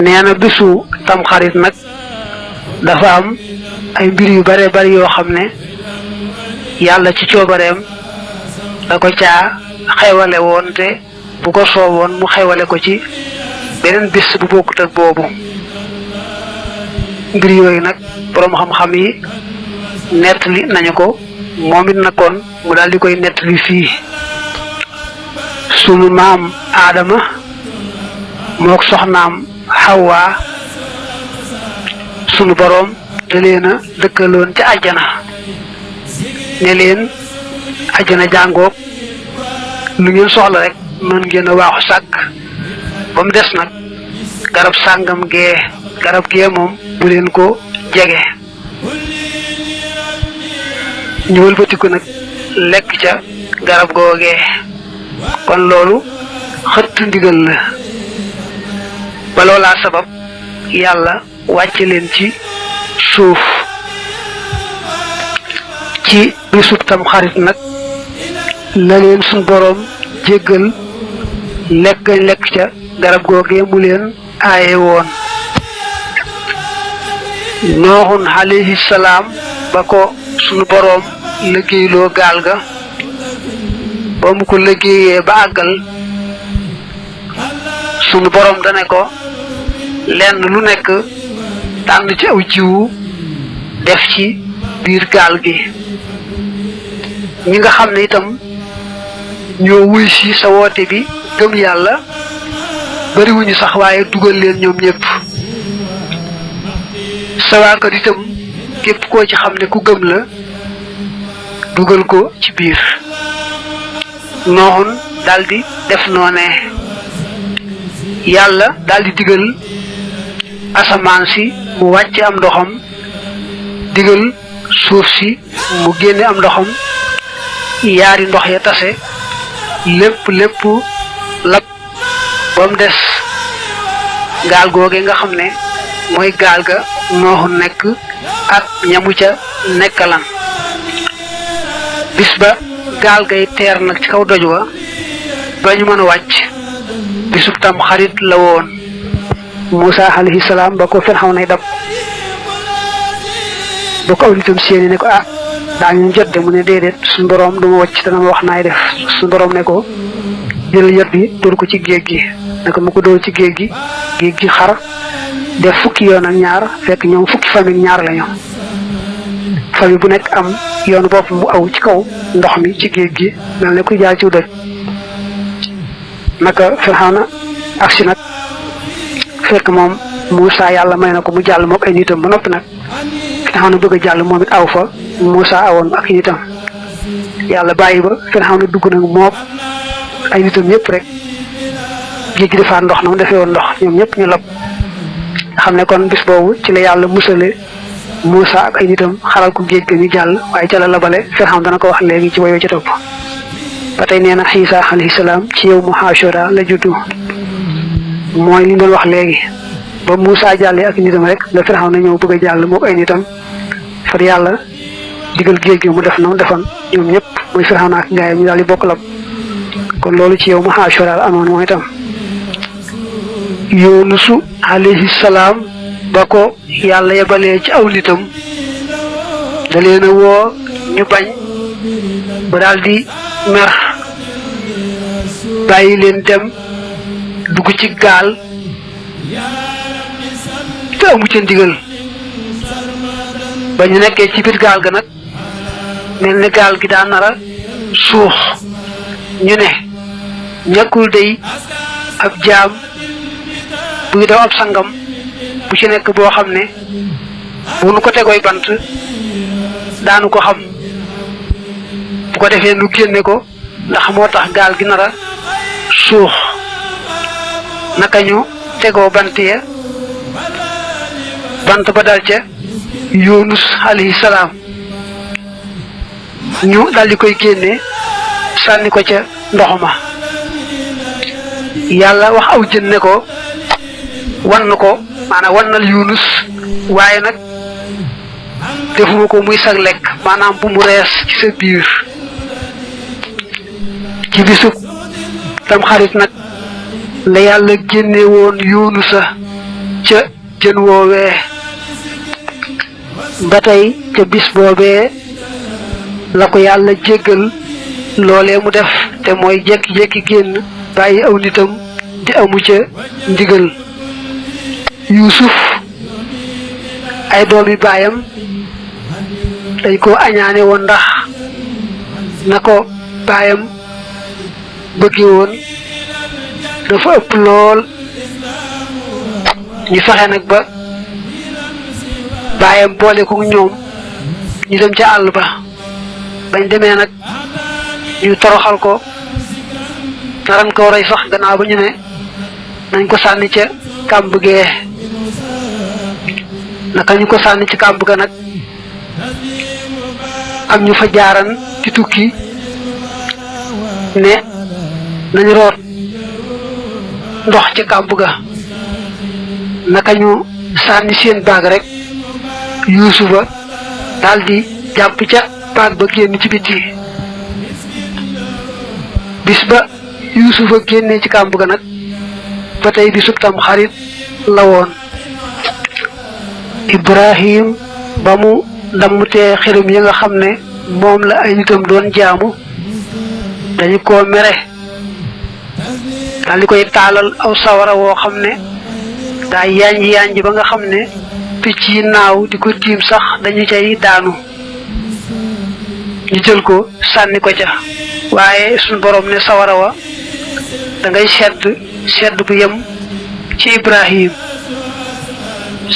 neena bisu tam xarit nak dafa am ay mbir yu bare bari yoo xam ne yàlla ci coobareem da ko caa xewale woon te bu ko sooboon mu xewale ko ci beneen bis bu bokkut ak boobu mbir yooyu nag boroom xam-xam yi nettali nañu ko moom it na kon mu daal di koy nettali fii sunu maam Aadama mook soxnaam Hawa sunu boroom da leen a dëkkaloon ca àjjana ne leen àjjana jàngoog lu ngeen soxla rek mën ngeen a waaxu sàkk ba mu des nag garab sàngam gee garab gee moom bu leen ko jege ñu wëlbatiku nag lekk ca garab googee kon loolu xëtt ndigal la ba loolaa sabab yàlla wàcce leen ci suuf ci bisub tam xarit nag la leen suñ boroom jéggal lekk ca garab googee mu leen aaye woon nooxun alayhi salaam ba ko suñu boroom liggéeyloo gaal ga ba mu ko liggéeyee ba àggal sunu boroom dane ko lenn lu nekk tànn ci aw jiwu def ci biir gaal gi ñi nga xam ne itam ñoo wuy si sa woote bi gëm yàlla bariwuñu sax waaye dugal leen ñoom ñépp sa waa kër itam képp koo ci xam ne ku gëm la dugal ko ci biir nooxun daldi def noonee yàlla daldi digal asamaan si mu wàcce am ndoxam digal suuf si mu génne am ndoxam yaari ndox ya tase lépp lab ba mu des gaal googe nga xam ne mooy gaal ga nooxu nekk ak ñamu ca nekkalan bis ba gaal gay teer nag ci kaw doj wa ba ñu mën a wàcc bisub tam xarit la woon Muusa alayhi salaam ba ko Firawna dab ba ko aw nitam seeni ne ko daañu jot de mu ne déedéet suñu boroom duma wàcc dana ma wax naay def suñu boroom ne ko jël yot bi dóor ko ci géej gi ne ko mu ko dóor ci géej gi xar def fukki yoon ak ñaar fekk ñoom fukki famille ñaar lañu famille bu nekk am yoonu bopp mu aw ci kaw ndox mi ci géej gi mel ne kuy jaar ci doj naka Firawna agsi nag fekk moom Muusa yàlla may na ko mu jàll mook ay nitam ba noppi nag Firawna bëgg a jàll moom it aw fa Muusa awoon ak ay nitam yàlla bàyyi ba Firawna dugg nag mook ay nitam ñëpp rek géej gi defaat ndox na mu defee woon ndox ñoom ñëpp ñu lab xam ne kon bis boobu ci la yàlla musale Muusa ak ay nitam xaral ko géej ga ñu jàll waaye ca la labale Firawna dana ko wax léegi ci woyoo ca topp ba tey nee na Iisa alayhi salaam ci yow mu Ashura la juddu mooy li ñu doon wax léegi ba Muusa jàllee ak nitam rek la Firawna ñëw bëgg a jàll moo ay nitam far yàlla digal géej gi mu def na mu defoon ñoom ñëpp muy Firawna ak gaayam ñu daal di bokk lab kon loolu ci yow mu Ashura la amoon moom itam Yunusu alayhi salaam ba ko yàlla yebalee ci aw nitam da leen a woo ñu bañ ba daal di mer bàyyi leen dem dugg ci gaal te amu ca ndigal ba ñu nekkee ci biir gaal ga nag mel ne gaal gi daa nar a suux ñu ne ñàkkul day ab jaam buy daw ab sangam bu ci nekk boo xam ne bu nu ko tegooy bant daanu ko xam bu ko defee nu génne ko ndax moo tax gaal gi nar a suux naka ñu tegoo bant ya bant ba dal ca Yunus alayhi salaam ñu daldi koy génne sànni ko ca ndox ma yàlla wax aw jën ne ko wan ko maanaam wannal Yunus waaye nag defuma ko muy sag lekk maanaam bu mu rees ci sa biir ci bisub tam xarit nag la yàlla génne woon Yunusa ca jën woowee ba tey ca bis boobee la ko yàlla jéggal loolee mu def te mooy jekki-jekki génn bàyyi aw nitam di amu ca ndigal. Yuusuf ay doomi baayam dañ ko añaane woon ndax na ko baayam bëgge woon dafa ëpp lool ñu fexe nag ba baayam boole ko ñoom ñu dem ca àll ba bañ demee nag ñu toroxal ko naran ko rey sax gannaaw ba ñu ne nañ ko sànni ca kàmb gee naka ñu ko sànni ci kàmb ga nag am ñu fa jaaran ci tukki ne nañu root ndox ci kàmb ga naka ñu sànni seen baag rek Yuusufa daldi jàpp ca baag ba génn ci biti. bis ba Yuusufa génnee ci kàmb ga nag ba tey bisub tam xarit la woon. Ibrahim ba mu dammutee xiram yi nga xam ne moom la ay nitam doon jaamu dañu ko mere daal di koy taalal aw sawara woo xam ne daa yanj ba nga xam ne picc yi naaw di ko tiim sax dañu cay daanu ñu jël ko sànni ko ca waaye suñ borom ne sawara wa da ngay sedd bu yem ci Ibrahim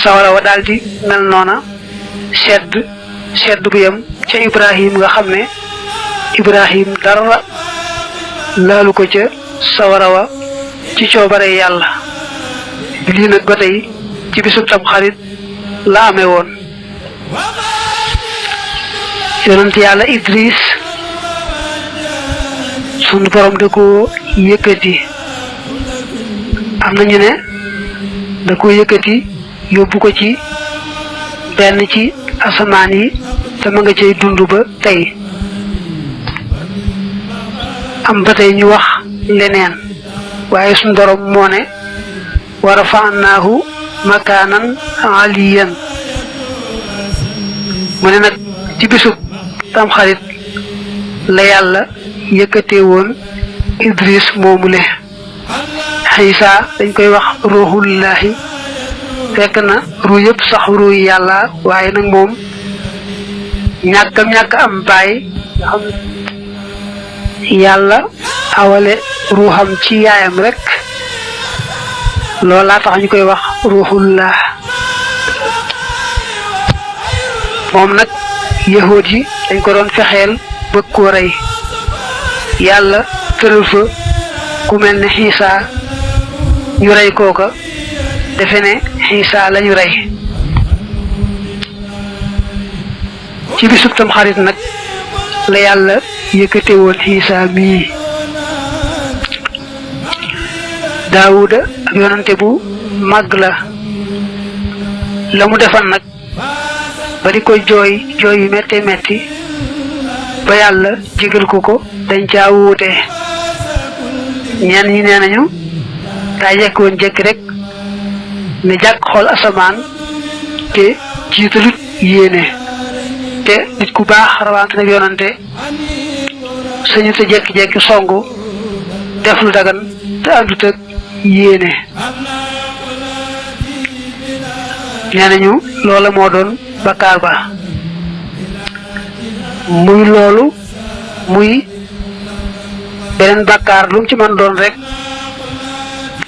sawara wa daldi mel noona sedd bu yem ca Ibrahim nga xam ne Ibrahim dara laalu ko ca sawara wa ci coobare yàlla. lii nag ba tey ci bisub tam xarit la amee woon. yonent yàlla Idris sunu borom da ko yëkkati am na ñu ne da ko yëkkati yóbbu ko ci benn ci asamaan yi te ma nga cay dund ba tey. am ba tey ñu wax leneen waaye suñu borom moo ne wa rafa'naahu makaanan aliyan mu ne nag ci bisub tam xarit la yàlla yëkkatee woon Idris moomule. Xiisa dañ koy wax ruuxullaahi fekk na ruu yëpp sax ruu yi yàlla waaye nag moom ñàkk am baay nga xam yàlla awale ruuxam ci yaayam rek loolaa tax ñu koy wax ruuxullah. moom nag yahuud yi dañ ko doon fexeel bëgg koo rey yàlla tëral fa ku mel ne Xiisa ñu rey kooka defe ne Xiisa lañu rey. ci bisub tam xarit nag la yàlla yëkkate woon Xiisa mii. Daawuda ak yonante bu màgg la mu defan nag ba di koy jooy yu metti ba yàlla jégal ko dañ caa wuute. ñenn ñi nee nañu daa jekk woon jekki rek ne jàkk xool asamaan te jiitalut yéene te nit ku baax rawante nag yonante sañu te jekki-jekki songu def lu dagan te àndut ak yéene. nee nañu loola moo doon bakkaar ba. muy loolu muy beneen bakkaar lu mu ci mën doon rek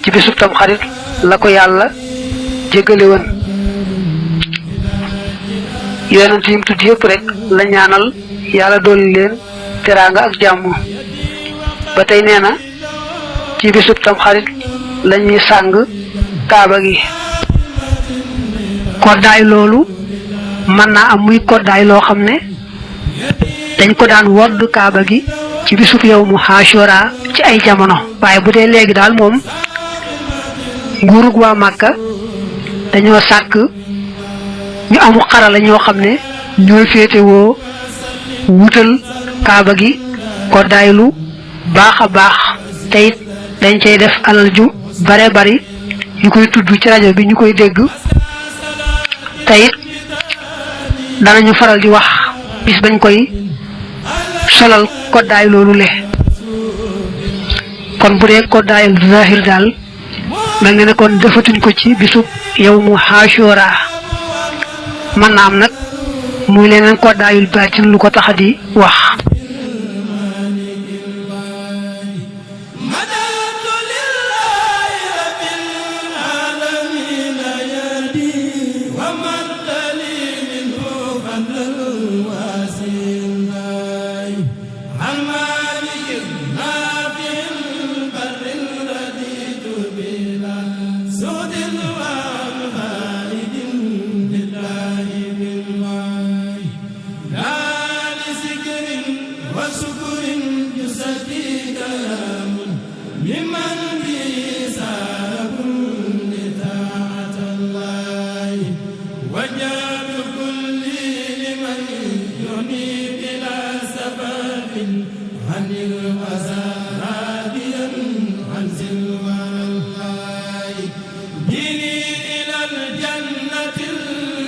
ci bisub tam xarit la ko yàlla jéggale woon. yonent yi mu tudd yëpp rek la ñaanal yàlla dolli leen teraanga ak jàmm. ba tey nee na ci bisub tam xarit lañuy sàng kaaba gi. koddaay loolu mën naa am muy koddaay loo xam ne dañ ko daan wodd kaaba gi ci bisub yow mu Ashura ci ay jamono waaye bu dee léegi daal moom nguurug waa Màkka dañoo sàkk ñu amu xarala ñoo xam ne ñooy féetewoo wutal kaaba gi koddaay lu baax a baax te it dañ cay def alal ju bare bari ñu koy tudd ci rajo bi ñu koy dégg te it danañu faral di wax bis bañ koy solal koddaay loolu le kon bu dee koddaayal zahir daal mel na ne kon defatuñ ko ci bisub yow mu Ashura mën naa am nag muy leneen koddaayul baatin lu ko tax di wax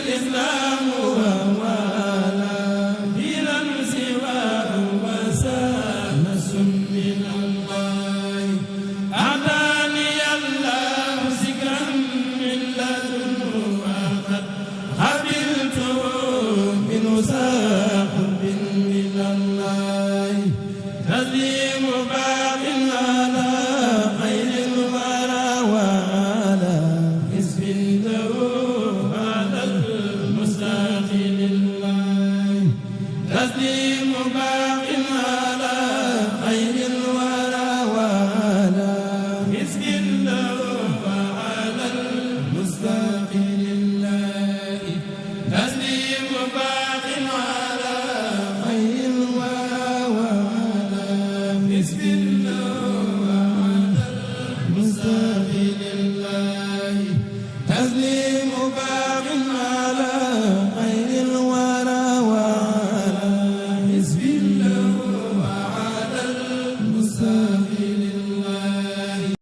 الإسلام